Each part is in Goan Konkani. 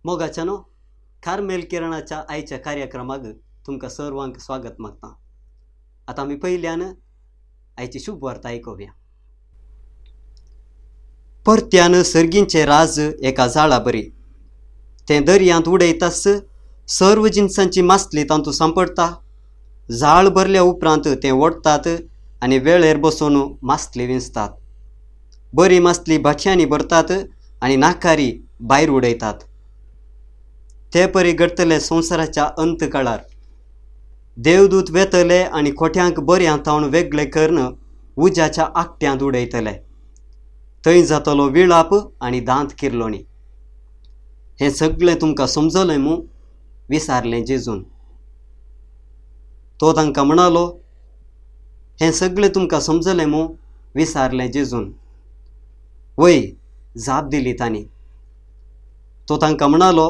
मोगाच्यानो कार्मेल किरणाच्या आयच्या कार्यक्रमाक तुमकां सर्वांक स्वागत मागता. आतां आमी पयल्यान आयची शुभ वार्ता आयकुया. परत्यान सर्गींचे राज एका जाळा बरी तें दर्यांत उडयतास सर्व जिनसांची मासली तातूंत सांपडटा. जाळ भरल्या उपरांत तें ओडटात आनी वेळेर बसून मासली विंचतात. बरी मासली भाटयांनी भरतात आनी नाकारी भायर उडयतात. ते परी घडटले संवसाराच्या अंत काळार देवदूत वेतले आनी खोट्यांक बऱ्या थावन वेगळे करून उज्याच्या आकट्यांत उडयतले. थंय जातलो विळाप आनी दांत किरलोणी. हें सगळें तुमकां समजलें मू? विसारलें जेजून. तो तांकां म्हणालो, हें सगळें तुमकां समजलें मू? विसारलें जेजून. वय, जाप दिली तांणी. तो तांकां म्हणालो,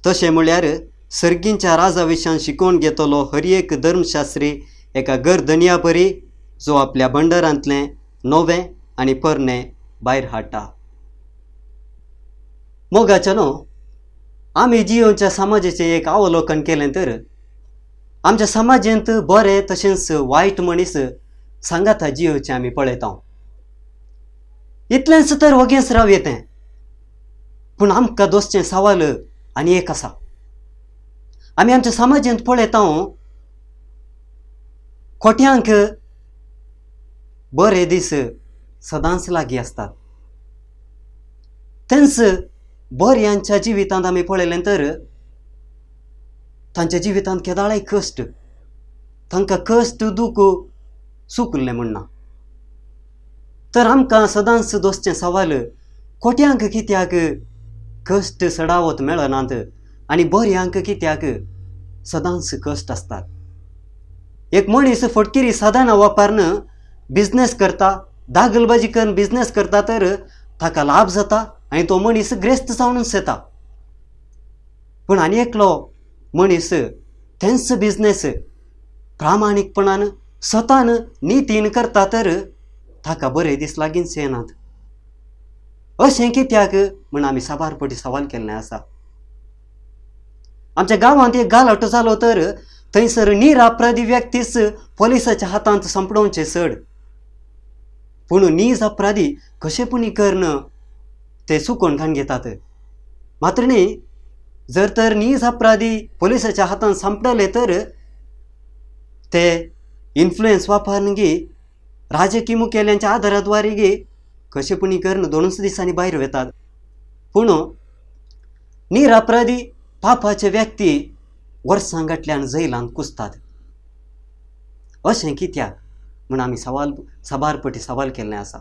तशें म्हळ्यार सर्गींच्या राजा विशयान शिकोवन घेतलो हर एक धर्मशास्त्री एका गर्दनया परी जो आपल्या भंडारांतलें नवें आनी पोरणें भायर हाडटा. मोगाच्यानो, आमी जियोच्या समाजाचें एक अवलोकन केलें तर आमच्या समाजांत बरे तशेंच वायट मनीस सांगाता जियोचें आमी पळयता. इतलेंच तर वगेंच राव येतें, पूण आमकां दोसचें सवाल आनी एक आसा. आमी आमच्या समाजांत पळयता खोट्यांक बरे दीस सदांच लागीं आसतात. तेंच बऱ्यांच्या जिवितांत आमी पळयलें तर तांच्या जिवितांत केदाळाय कश्ट, तांकां कश्ट दुख सुकलें म्हण ना. तर आमकां सदांच दोसचें सवाल, खोट्यांक कित्याक कश्ट सडावत मेळनात आनी बऱ्यांक कित्याक सदांच कश्ट आसतात? एक मनीस फटकिरी साधनां वापरून बिजनेस करता, दागलबाजी करून बिजनेस करता तर ताका लाभ जाता आनी तो मनीस ग्रेस्त जावनच येता. पूण आनी एकलो मनीस तेंच बिजनेस प्रामाणीकपणान स्वतान नितीन करता तर ताका बरे दीस लागींच येनात. अशें कित्याक म्हूण आमी साबार पटी सवाल केल्लें आसा. आमच्या गांवांत एक गालाटो जालो तर थंयसर निरापराधी व्यक्तीच पोलिसाच्या हातांत सांपडोवचें चड, पूण नीज अपराधी कशें पुणी करून ते चुकोवन खाण घेतात. मात्र न्ही, जर तर नीज अपराधी पोलिसाच्या हातांत सांपडले तर ते इन्फ्लुएन्स वापरून गी राजकीय मुखेल्यांच्या आदाराद्वारे गी कशें पुणी करून 2 दिसांनी भायर वतात. पूण निरापराधी पापाचे व्यक्ती वर्सां गांठल्यान जैलांत कुसतात. अशें कित्याक म्हूण आमी सवाल साबार पटी सवाल केल्लें आसा.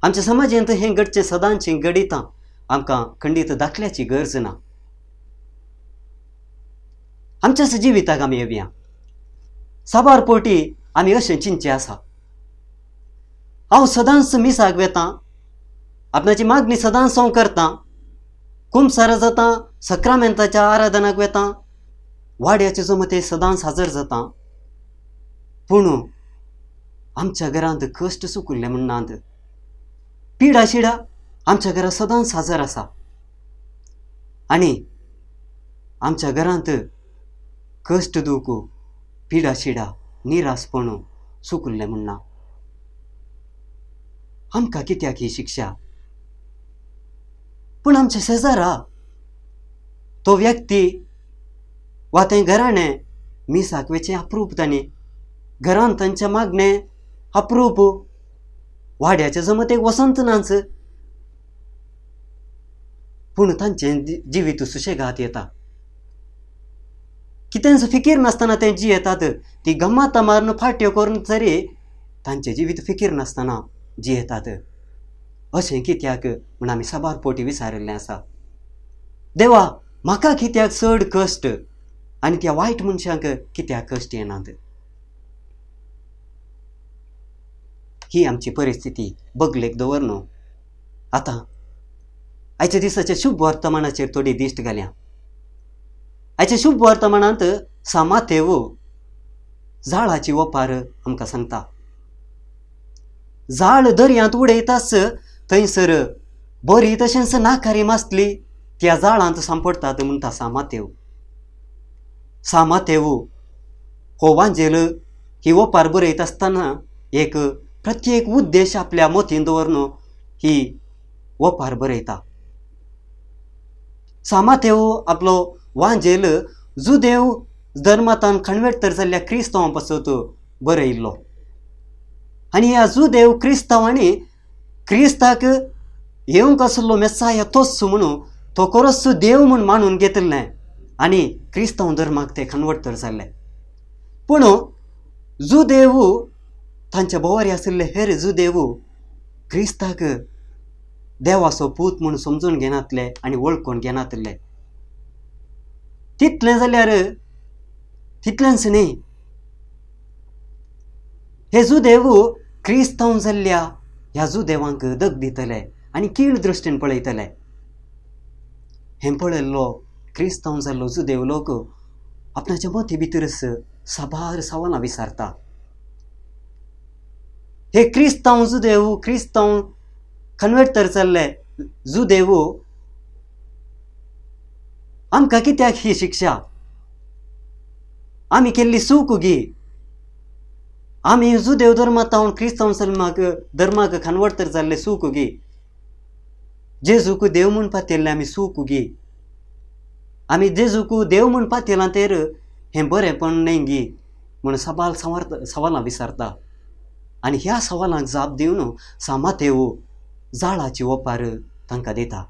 आमच्या समाजांत हें घडचें सदांचीं घडितां आमकां खंडीत दाखल्याची गरज ना. आमच्याच जिविताक आमी येवया. साबार पटी आमी अशें चिंतचें आसा, हांव सदांच मिसाक वेतां, आपणाची मागणी सदांच हांव करतां, कुमसार जाता, सक्रामेंताच्या आराधनाक वेतां, वाड्याचे जमते सदांच हाजर जाता, पूण आमच्या घरांत कश्ट चुकुल्ले म्हणनात, पिडा शिडा आमच्या घरांत सदांच हाजर आसा आनी आमच्या घरांत कश्ट दुख पिडा शिडा निरासपण चुकुल्लें म्हणना. आमकां कित्याक ही शिक्षा? पूण आमच्या शेजारा तो व्यक्ती वा तें घराणें मिसाक वेचें अप्रूप, तांणी घरांत तांच्या मागणें अप्रूप, वाड्याच्या जमतेक वसंत नाच, पूण तांचें जिवीत सुशेगात येता. कितेंच फिकीर नासतना ते जियेतात, ती गम्मातां मारून फाट्यो करून तरी तांचें जिवीत फिकीर नासतना जियेतात. अशें कित्याक म्हूण आमी साबार पोटी विचारिल्लें आसा. देवा, म्हाका कित्याक चड कश्ट आनी त्या वायट मनशांक कित्याक कश्ट येनात? ही आमची परिस्थिती बगलेक दवर न्हू. आतां आयच्या दिसाच्या शुभ वर्तमानाचेर थोडी दिश्ट घाल्या. आयच्या शुभ वर्तमानांत सामातेव जाळाची ओपार आमकां सांगता. जाळ दर्यांत उडयताच थंयसर बरी तशेंच नाकारी मासली त्या जाळांत सांपडटात म्हणटा सामातेव. सामातेव हो वांजेल ही ओपार बरयत आसतना एक प्रत्येक उद्देश आपल्या मोतीन दवरून ही ओपार बरयता. सामातेव आपलो वांजेल जुदेव धर्मांतान खणवेट जाल्ल्या क्रिस्तांवां पासत बरयल्लो आनी ह्या जुदेव क्रिस्तांवांनी क्रिस्ताक येवंक आसलो मेसाया तोच म्हणून तो खरोच देव म्हूण मानून घेतिल्लें आनी क्रिस्तांव धर्माक ते खणवटतर जाल्ले. पूण जुदेव तांच्या भोंवारी आशिल्ले हेर जुदेव क्रिस्ताक देवाचो पूत म्हूण समजून घेनातले आनी वळखून घेनातले. तितलें जाल्यार तितलेंच न्ही, हे जुदेव क्रिस्तांव जाल्ल्या ह्या जुदेवांक दग दितले आनी कीळ दृश्टीन पळयतले. हें पळयल्लो क्रिस्तांव जाल्लो जुदेव लोक आपणाच्या मती भितरच साबार सवालां विचारता. हे क्रिस्तांव जुदेव क्रिस्तांव कन्वर्ट तर जाल्ले जुदेव आमकां कित्याक ही शिक्षा? आमी केल्ली चूक गी? आमी जुदेव धर्मांत क्रिस्तांव सलमाक धर्माक कन्वर्ट तर जाल्ले चूक गी? जेजूक देव म्हूण पातयल्ले आमी चूक गी? आमी जेजूक देव म्हूण पातयलां तर हें बरेंपण न्हय गी म्हूण सवाल सवालां विचारता आनी ह्या सवालांक जाप दिवन सामातेव जाळाची ओपार तांकां दिता.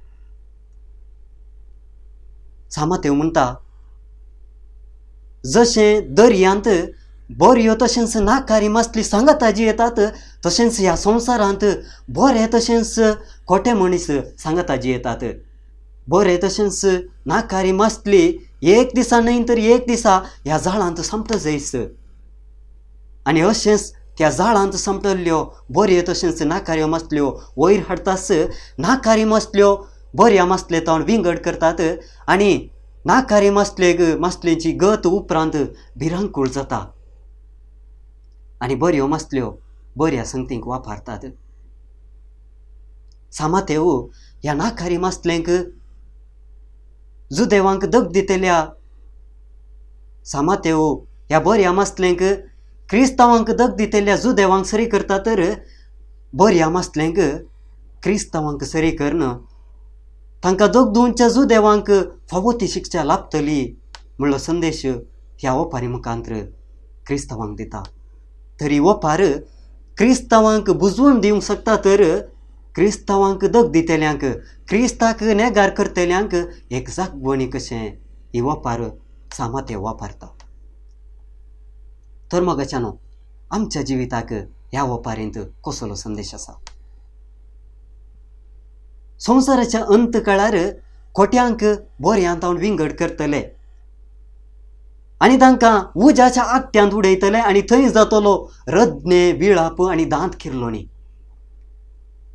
सामातेव म्हणटा, जशें दर्यांत बऱ्यो तशेंच नाकारी मासली सांगाता जी येतात तशेंच ह्या संवसारांत बरे तशेंच खोटे मनीस सांगाता जियेतात। बरे तशेंच नाकारी मासली एक दिसा न्हय तर एक दिसा ह्या जाळांत सांपट जायस आनी अशेंच त्या जाळांत सांपटल्ल्यो बऱ्यो तशेंच नाकाऱ्यो मासल्यो वयर हाडटास नाकारी मासल्यो बऱ्या मासले तावन विंगड करतात आनी नाकारी मासलेक मासलेची गत उपरांत भिरांकूळ जाता आनी बऱ्यो मासल्यो बऱ्या संगतींक वापरतात। सामातेव ह्या नाकारी मासलेंक जुदेवांक दग दितल्या सामातेव ह्या बऱ्या मासलेंक क्रिस्तांवांक दग दितल्या जुदेवांक सरी करता तर बऱ्या मासलेंक क्रिस्तांवांक सरी करून तांकां दग दिवच्या जुदेवांक फावो ती शिक्षा लाभतली म्हणलो संदेश ह्या ओपारी मुखांतर क्रिस्तांवांक दिता। तरी ओपार क्रिस्तांवांक बुजवण दिवंक शकता तर क्रिस्तांवांक दग दितल्यांक क्रिस्ताक नेगार करतल्यांक एक जागवणी कशें ही ओपार सामाते वापरता। तर मोगाच्यानो आमच्या जिविताक ह्या ओपारींत कसलो संदेश आसा? संवसाराच्या अंत काळार खोट्यांक बऱ्यांत हांव विंगड करतले आनी तांकां उज्याच्या आगट्यांत उडयतले आनी थंय जातलो रदने विळाप आनी दांत किरलोणी।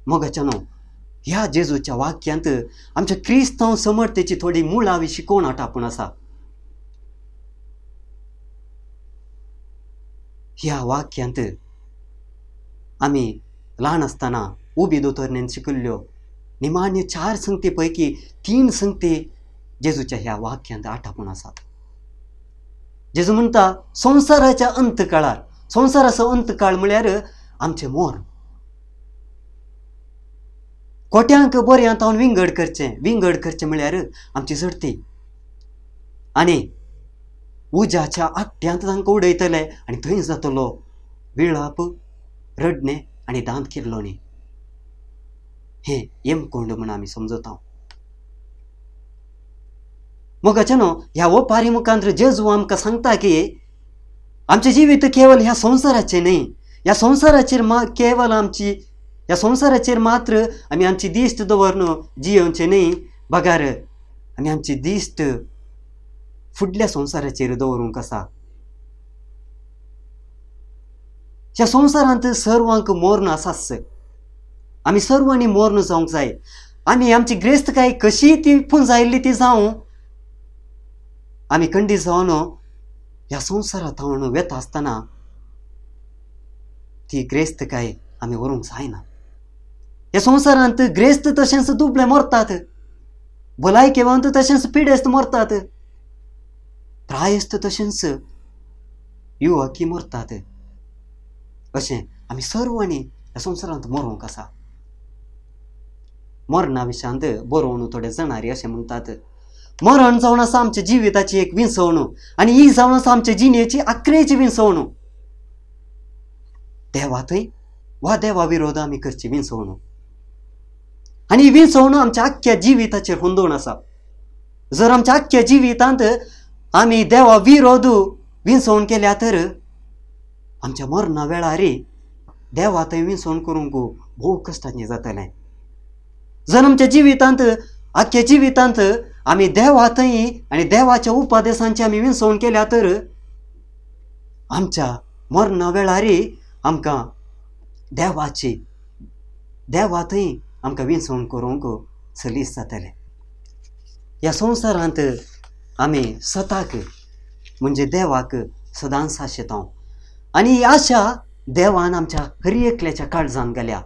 मोगाच्यानो ह्या जेजूच्या वाक्यांत आमच्या क्रिस्तांव समर्थेची थोडी मुळावी शिकवण आटापून आसा। ह्या वाक्यांत आमी ल्हान आसतना उबी दोतोरणेन शिकिल्ल्यो निमाण्य 4 संगती पैकी 3 संगती जेजूच्या ह्या वाक्यांत आटापून आसात। जेजू म्हणटा संवसाराच्या अंत काळार, संवसाराचो अंत काळ म्हळ्यार आमचें मोर, कोट्यांक बऱ्यांत हांव विंगड करचें, विंगड करचें म्हळ्यार आमची सर्ती आनी उज्याच्या आगट्यांत तांकां उडयतले आनी थंय जातलो विळाप रडणें आनी दांत किरलोणी। हें येमकोंड म्हण आमी समजता। मोगाच्यानो ह्या ओपारी मुखांत जेजू आमकां सांगता की आमचें जिवीत केवल ह्या संवसाराचें न्हय, ह्या संवसाराचेर केवल आमची ह्या संवसाराचेर मात्र आमी आमची दिश्ट दवरून जियोवचें न्हय, बगार आमी आमची दिश्ट फुडल्या संवसाराचेर दवरूंक आसा। ह्या संवसारांत सर्वांक मोर्न आसाच, आमी सर्वांनी मोर्न जावंक जाय। आमी आमची ग्रेस्तकाय कशी ती पुंजायल्ली ती जावं, आमी खंडीत जावन ह्या संवसारांत हांव वेता आसतना ती ग्रेस्तकाय आमी व्हरूंक जायना। ह्या संवसारांत ग्रेस्त तशेंच दुबळे मरतात, भलायकेवंत तशेंच पिडेस्त मरतात, प्रायस्त तशेंच युवकी मरतात। अशें आमी सर्वांनी ह्या संवसारांत मरोंक आसा। मरणा विशयांत बरोवन थोडे जाणारी अशें म्हणटात, मरण जावन आसा आमच्या जिविताची एक विंचवण आनी ही जावन आसा आमच्या जिणेची आखरेची विंचवण। देवा थंय वा देवा विरोध आमी करची विंचवण आनी ही विंचवण आमच्या आख्ख्या जिविताचेर होंदोवन आसा। जर आमच्या आख्ख्या जिवितांत आमी देवा विरोध विंचवण केल्या तर आमच्या मरणा वेळार देवा थंय विंचवण करूंक भोव कश्टाचें जातलें। जर आमच्या जिवितांत आख्ख्या जिवितांत आमी देवा थंय आनी देवाच्या उपदेशांची आमी विंचवण केल्या तर आमच्या मरणा वेळार आमकां देवाची देवा थंय आमकां विंचवण करूंक सलीस जातलें। ह्या संवसारांत आमी सताक म्हणजे देवाक सदांच आशेता आनी ही आशा देवान आमच्या हर एकल्याच्या काळजान घाल्या।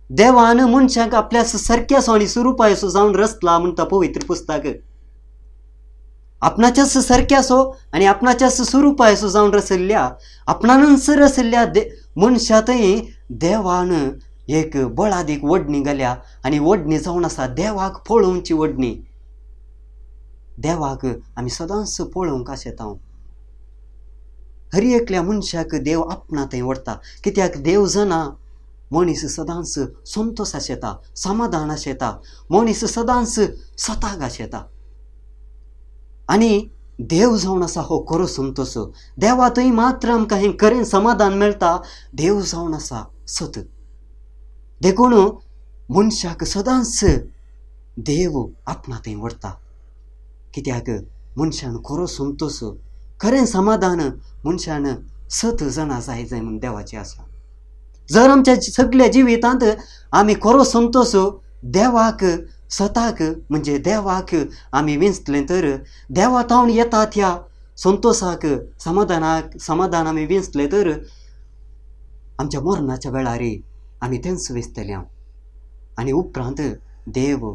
देवान मनशाक आपल्या सारक्यासो आनी स्वरुपायसो जावन रचला म्हणटा पवित्र पुस्तक। आपणाच्याच सारक्यासो आनी आपणाच्याच स्वरुपायसो जावन रचल्ल्या आपणानच रचल्ल्या मनशा थंय देवान एक बळादीक वडणी घाल्या आनी वडणी जावन आसा देवाक पळोवची वडणी। देवाक आमी सदांच पळोवंक आशेता। हर एकल्या मनशाक देव आपणा थंय व्हरता, कित्याक देव जाणा मनीस सदांच संतोश आशेता, समाधान आशेता, मनीस सदांच सताग आशेता आनी देव जावन आसा हो खरो संतोश। देवा थंय मात्र आमकां हें खरें समाधान मेळटा। देव जावन आसा सत. देखून मनशाक सदांच देव आपणा थंय व्हरता, कित्याक मनशान खरो संतोश, खरें समाधान मनशान सत जाणा जाय जाय म्हूण देवाचें आसा. जर आमच्या सगल्या जिवितांत आमी खरो संतोश देवाक, सताक म्हणजे देवाक आमी विंचलें तर देवा तावन येता त्या संतोशाक, समाधानाक, समाधान आमी विंचलें तर आमच्या मरणाच्या वेळार आमी तेंच विंचतले. आनी उपरांत देव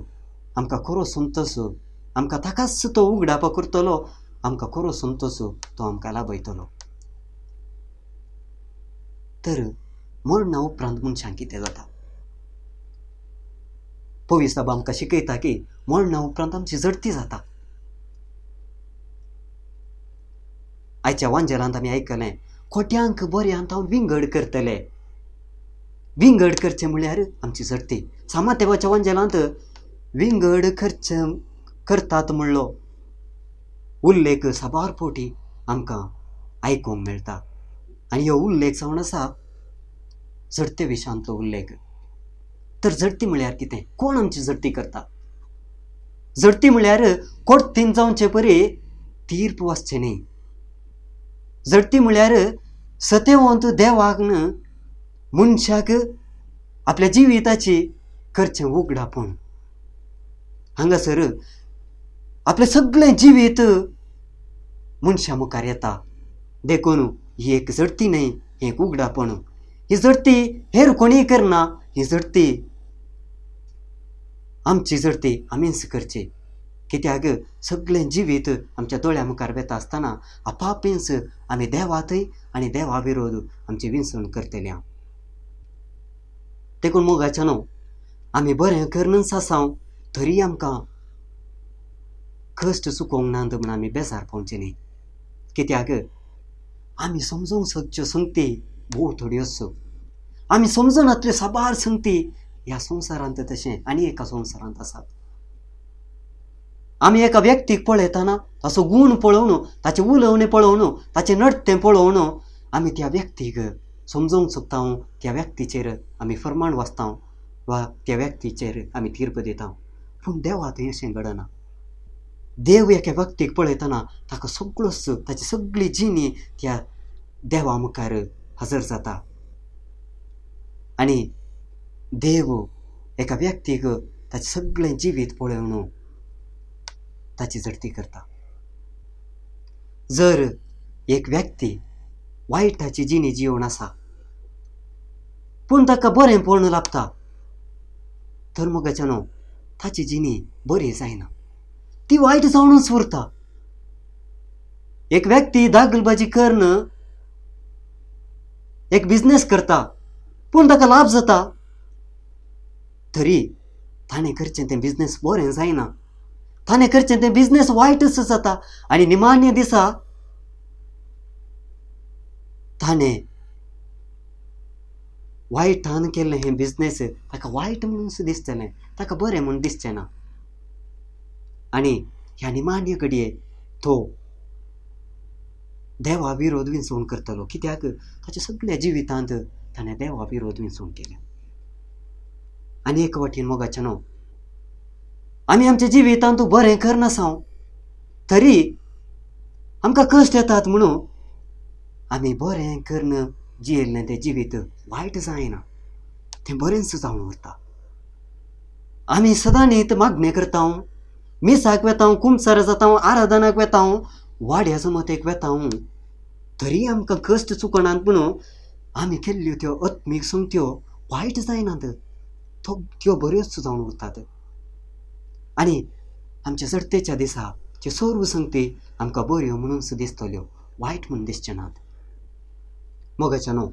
आमकां खरो संतोश, आमकां ताकाच तो उगडापा करतलो, आमकां खरो संतोश तो आमकां लाभयतलो. तर मरणा उपरांत मनशांक कितें जाता? पवी साहब आमकां शिकयता की मरणा उपरांत आमची झडती जाता. आयच्या वांजेलांत आमी आयकलें, खोट्यांक बऱ्यांत हांव विंगड करतले. विंगड करचें म्हळ्यार आमची झडती. सामातेवाच्या वांजेलांत विंगड करचे करतात म्हणलो उल्लेख साबार फावटी आमकां आयकूंक मेळटा. आनी हो उल्लेख जावन आसा झडते विशांतलो उल्लेख. तर झडती म्हळ्यार कितें? कोण आमची झडती करता? झडती म्हळ्यार कोर्तीन जावचे परी तीर्प वचचें न्ही. झडती म्हळ्यार सतेवंत देवाक मनशाक आपल्या जिविताची करचें उगडापण. हांगासर आपलें सगळें जिवीत मनशा मुखार येता. देखून ही एक झडती न्हय, हें एक उगडापण. ही झडती हेर कोणीय करना, ही झडती आमची झडती आमीच करची. कित्याक सगळें जिवीत आमच्या दोळ्या मुखार वेता आसतना आपापींच आमी देवातय आनी देवा विरोध आमची विंचवण करतले. देखून मोगाच्या न्हू, आमी बरें करनच आसाव तरी आमकां कश्ट चुकोवंक ना म्हूण आमी बेजार पावचे न्ही. कित्याक आमी समजूंक शकच्यो संगती भोव थोड्योच, आमी समजनातल्यो साबार संगती ह्या संवसारांत तशें आनी एका संवसारांत आसात. आमी एका व्यक्तीक पळयतना ताचो गूण पळोवन, ताचें उलोवणें पळोवन, ताचें नडतें पळोवन आमी त्या व्यक्तीक समजूंक शकता, त्या व्यक्तीचेर आमी फर्माण वाचता वा त्या व्यक्तीचेर आमी तीर्प दिता. पूण देवा थंय अशें घडना. देव एका व्यक्तीक पळयतना ताका सगळोच, ताची सगळी जिणी त्या देवा मुखार हजर जाता. आनी देव एका व्यक्तीक ताचें सगळें जिवीत पळोवन ताची झडती करता. जर एक व्यक्ती वायटाची जिणी जिवन आसा पूण ताका बरें पळोवन लाभता तर मोगाच्या न्हू ताची जिणी बरी जायना, ती वायट जावनूच उरता. एक व्यक्ती दागलबाजी करून एक बिजनेस करता पूण ताका लाभ जाता तरी ताणें करचें तें बिजनेस बरें जायना, ताणें करचें तें बिजनेस वायटच जाता. आनी निमाण्या दिसा ताणें वायटान केल्लें हें बिजनेस ताका वायट म्हणून दिसतलें, ताका बरें म्हूण दिसचें ना. आनी ह्या निमाण्या घडये तो देवा विरोध विंचवण करतलो, कित्याक ताच्या सगळ्या जिवितांत ताणें देवा विरोध विंचवण केल्या. आनी एक वाटेन मोगाचें न्हू, आमी आमच्या जिवितांत बरें करनासांव तरी आमकां कश्ट येतात म्हणून आमी बरें करून जियेल्लें तें जिवीत वायट जायना, तें बरेंच जावन उरता. आमी सदां न्हीत मागणें करता, मिसाक वेता, कुमसार जाता, आराधनाक वेता, वाड्या जमातेक वेता तरी आमकां कश्ट चुकनात म्हणून आमी केल्ल्यो त्यो आत्मीक संगत्यो वायट जायनात, त्यो बऱ्योच जावन उरतात. आनी आमच्या चडतेच्या दिसा त्यो सर्व संगती आमकां बऱ्यो म्हणून दिसतल्यो, वायट म्हूण दिसचे नात. मोगाच्या न्हू,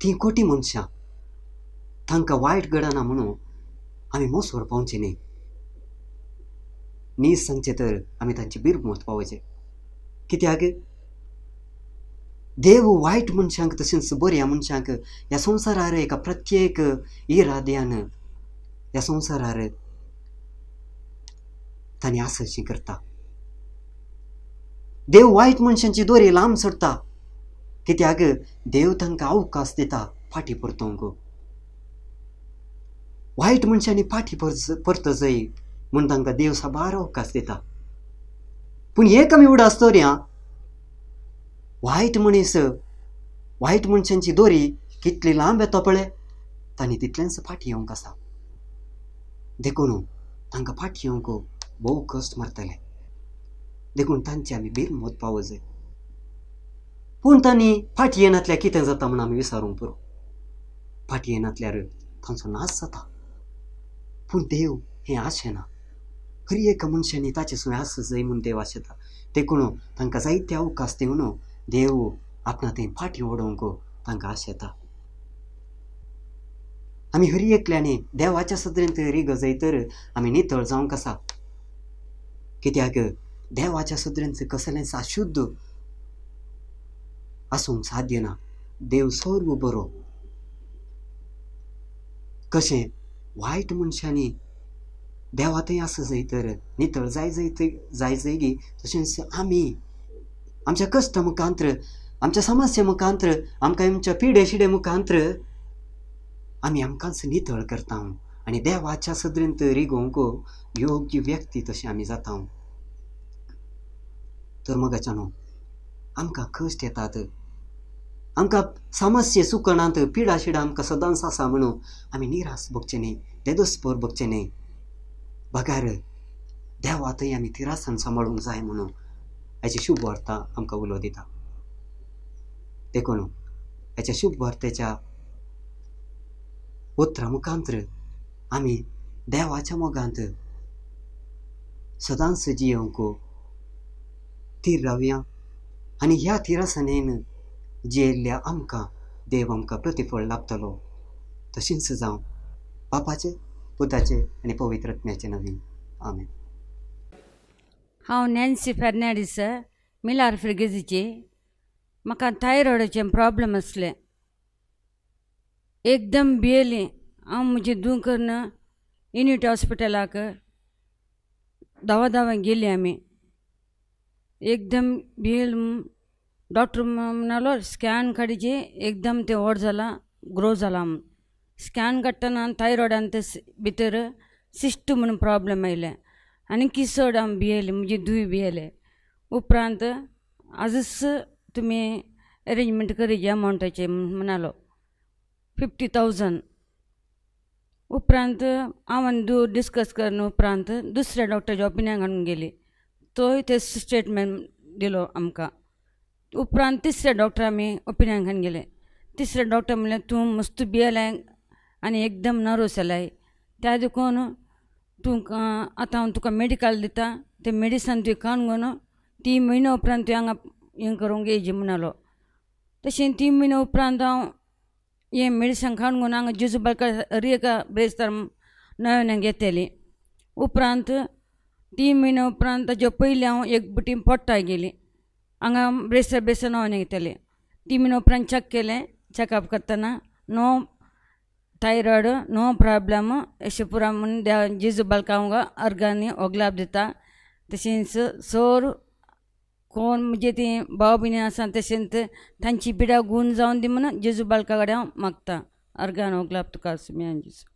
तीं कोटी मनशां तांकां वायट घडना म्हणून आमी मोसोर पावचें न्ही. नीज सांगचें तर आमी तांची बिरमत पावोवचें, कित्याक देव वायट मनशांक तशेंच बऱ्या मनशांक ह्या संवसारार एका प्रत्येक इराद्यान ह्या संवसारार तांणी आसशी करता. देव वायट मनशांची दोरी लांब सोडटा, कित्याक देव तांकां अवकाश दिता फाटीं परतोवंक. वायट मनशांनी फाटीं परत जाय म्हूण तांकां देव साबार अवकाश दिता. पूण एक आमी उडास दवरया, वायट मनीस वायट मनशांची दोरी कितली लांब येता पळय, तांणी तितलेंच फाटीं येवंक आसा. देखून तांकां फाटीं येवंक भोव कश्ट मारतले. देखून तांची आमी बिरमत पावो जाय. पूण तांणी फाटीं येनातल्यार कितें जाता म्हूण आमी विचारूंक पुरो. फाटीं येनातल्यार तांचो नाश जाता. पूण देव हें आशेना. हर एका मनशांनी ताचे सुवें आस जाय म्हूण देव आशेता. देखून तांकां जायते अवकाश दिवन देव आपणा थंय फाटीं ओडोवंक तांकां आशेता. आमी हर एकल्यानी देवाच्या सदरेंत रिग जाय तर आमी नितळ जावंक आसा. कित्याक देवाच्या सदरेंत कसलेंच अशुद्ध आसूंक साध्य ना. देव सर्व बरो. कशें वायट मनशांनी देवा थंय आसा जाय तर नितळ जाय जाय जायगी, तशेंच आमी आमच्या कश्ट मुखांत्र, आमच्या समस्या मुखांत्र, आमकां आमच्या पिडे शिडे मुखांत्र आमी आमकांच नितळ करता आनी देवाच्या सदरेंत रिगोवंक योग्य व्यक्ती तशें आमी जाता. तर मोगाच्यानो, आमकां कश्ट येतात, आमकां समस्या सुकणांत पिडा शिडा आमकां सदांच आसा म्हणून आमी निराश भोगचें न्ही, देदोसपोर भोगचें न्ही. बगार देवा थंय आमी थिरासान सांबाळूंक जाय म्हणून हाची शुभ वार्ता आमकां उलो दिता. देखून हाच्या शुभ वार्तेच्या उतरां मुखांत्र आमी देवाच्या मोगांत सदांच जियेवंक थीर रावया आनी ह्या थिरासाणेन जियेल्ल्या आमकां देव आमकां प्रतिफळ लाभतलो. तशेंच जावं. बापाचे, पुताचे आनी पवित्र आत्म्याचे नवीन. आमेन. हांव नॅन्सी फेर्नांडीस, मिलार फिर्गजीची. म्हाका थायरॉयडाचें प्रॉब्लम आसलें. एकदम भियेली हांव. म्हजी धूव करून युनिट हॉस्पिटलाक धांवा धांवा गेली आमी. एकदम भियेल. डॉक्टर म्हणालो स्कॅन काडची, एकदम तें व्हड जालां, ग्रो जालां म्हूण. स्कॅन काडटना थायरॉयडान ते भितर सिस्ट म्हूण प्रॉब्लम आयलें आनी की चड हांव भियेलें, म्हजी धूव भियेलें. उपरांत आजच तुमी एरेंजमेंट करीजे अमावंटाचें म्हणालो, 50,000. उपरांत हांव आनी धूव डिस्कस करून उपरांत दुसऱ्या डॉक्टराच्या ओपिनियन घालून गेली. तोय ते स्टेटमेंट दिलो आमकां. उपरांत तिसऱ्या डॉक्टर आमी ओपिनियन घालून गेले. तिसरे डॉक्टर म्हणलें तूं मस्त भियेलाय आनी एकदम नर्वस जालाय, त्या देखून तूं आतां हांव तुका मेडिकल दिता, तें मेडिसन तुवें खावन घेवन 3 म्हयन्या उपरांत तुवें हांगा हें करूंक येयची म्हणालो. तशें 3 म्हयन्या उपरांत हांव हें मेडिसन खावन घेवन हांगा जेजू बालका हर एका ब्रेस्तार नव्यान घेतली. उपरांत 3 म्हयन्या उपरांत ताजे पयलीं हांव एक बुटी पोट्टा गेली, हांगा ब्रेस्तार ब्रेस्तार नव्यान घेतलें. 3 म्हयन्या उपरांत चॅक केलें. चॅकअप करतना नो थायरॉयड, नो प्रॉब्लम अशें पुरा म्हूण देवा जेजू बालका हांव अर्गांनी ओगलाब दिता. तशेंच सोर कोण म्हणजे ती भाव भयणी आसा तशेंच तांची पिडा गूण जावन दी म्हणून जेजू बालका कडेन हांव मागता. अर्गान ओगलाब तुका सुम्यान जेजू.